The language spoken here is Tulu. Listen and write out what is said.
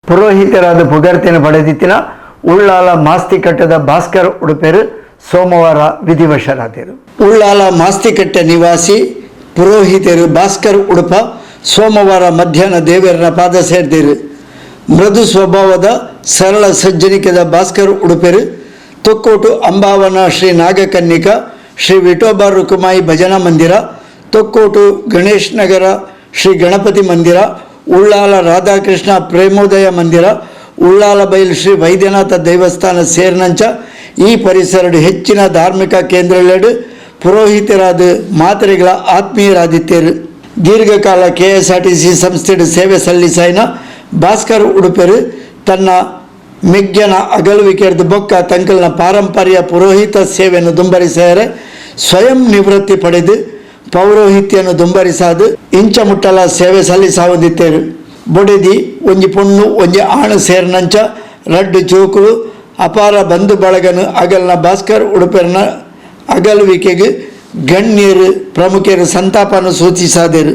ಪುರೋಹಿತರಾದ ಪುಗರ್ತೆನ್ ಪಡೆದಿತ್ತಿನ ಉಳ್ಳಾಲ ಮಾಸ್ತಿಕಟ್ಟೆದ ಭಾಸ್ಕರ್ ಉಡುಪೆರ್ ಸೋಮವಾರ ವಿಧಿವಶರಾತೆರ್. ಉಳ್ಳಾಲ ಮಾಸ್ತಿಕಟ್ಟೆ ನಿವಾಸಿ ಪುರೋಹಿತೆರ್ ಭಾಸ್ಕರ್ ಉಡುಪ ಸೋಮವಾರ ಮಧ್ಯಾಹ್ನ ದೇವೆರ್ನ ಪಾದ ಸೇರ್ದೆರ್. ಮೃದು ಸ್ವಭಾವದ, ಸರಳ ಸಜ್ಜನಿಕೆದ ಭಾಸ್ಕರ್ ಉಡುಪೆರ್ ತೊಕ್ಕೋಟು ಅಂಬಾವನ ಶ್ರೀ ನಾಗಕನ್ನಿಕಾ, ಶ್ರೀ ವಿಠೋಬ ರುಕುಮಾಯಿ ಭಜನಾ ಮಂದಿರ, ತೊಕ್ಕೋಟು ಗಣೇಶ್ ನಗರ ಶ್ರೀ ಗಣಪತಿ ಮಂದಿರ, ಉಳ್ಳಾಲ ರಾಧಾಕೃಷ್ಣ ಪ್ರೇಮೋದಯ ಮಂದಿರ, ಉಳ್ಳಾಲ ಬೈಲ್ ಶ್ರೀ ವೈದ್ಯನಾಥ ದೇವಸ್ಥಾನ ಸೇರಿನಂಚ ಈ ಪರಿಸರಡ್ ಹೆಚ್ಚಿನ ಧಾರ್ಮಿಕ ಕೇಂದ್ರಲೆಡ್ ಪುರೋಹಿತರಾದ ಮಾತೆರೆಗ್ಲ ಆತ್ಮೀಯರಾದಿತ್ತೆರ್. ದೀರ್ಘಕಾಲ ಕೆಎಸ್ಆರ್ಟಿಸಿ ಸಂಸ್ಥೆಡ್ ಸೇವೆ ಸಲ್ಲಿಸಾಯಿನ ಭಾಸ್ಕರ್ ಉಡುಪೆರ್ ತನ್ನ ಮೆಗ್ಯನ ಅಗಲುವಿಕೆರ್ದ್ ಬೊಕ್ಕ ತಂಕಲ್ನ ಪಾರಂಪರ್ಯ ಪುರೋಹಿತ ಸೇವೆನ್ ದುಂಬರಿಸಾಯೆರೆ ಸ್ವಯಂ ನಿವೃತ್ತಿ ಪಡೆದ್ ಪೌರೋಹಿತ್ಯನ್ ದುಂಬರಿಸಾದ್ ಇಂಚ ಮುಟ್ಟಲ ಸೇವೆ ಸಲ್ಲಿಸಾವೊಂದಿತ್ತೆರ್. ಬೊಡೆದಿ, ಒಂಜಿ ಪೊಣ್ಣು ಒಂಜಿ ಆಣ್ ಸೇರಿನಂಚ ರಡ್ಡ್ ಜೋಕುಲು, ಅಪಾರ ಬಂಧು ಬಳಗನ್ ಅಗಲ್ನ ಭಾಸ್ಕರ್ ಉಡುಪೆರ್ನ ಅಗಲುವಿಕೆಗ್ ಗಣ್ಯೆರ್, ಪ್ರಮುಖೆರ್ ಸಂತಾಪನ್ ಸೂಚಿಸಾದೆರ್.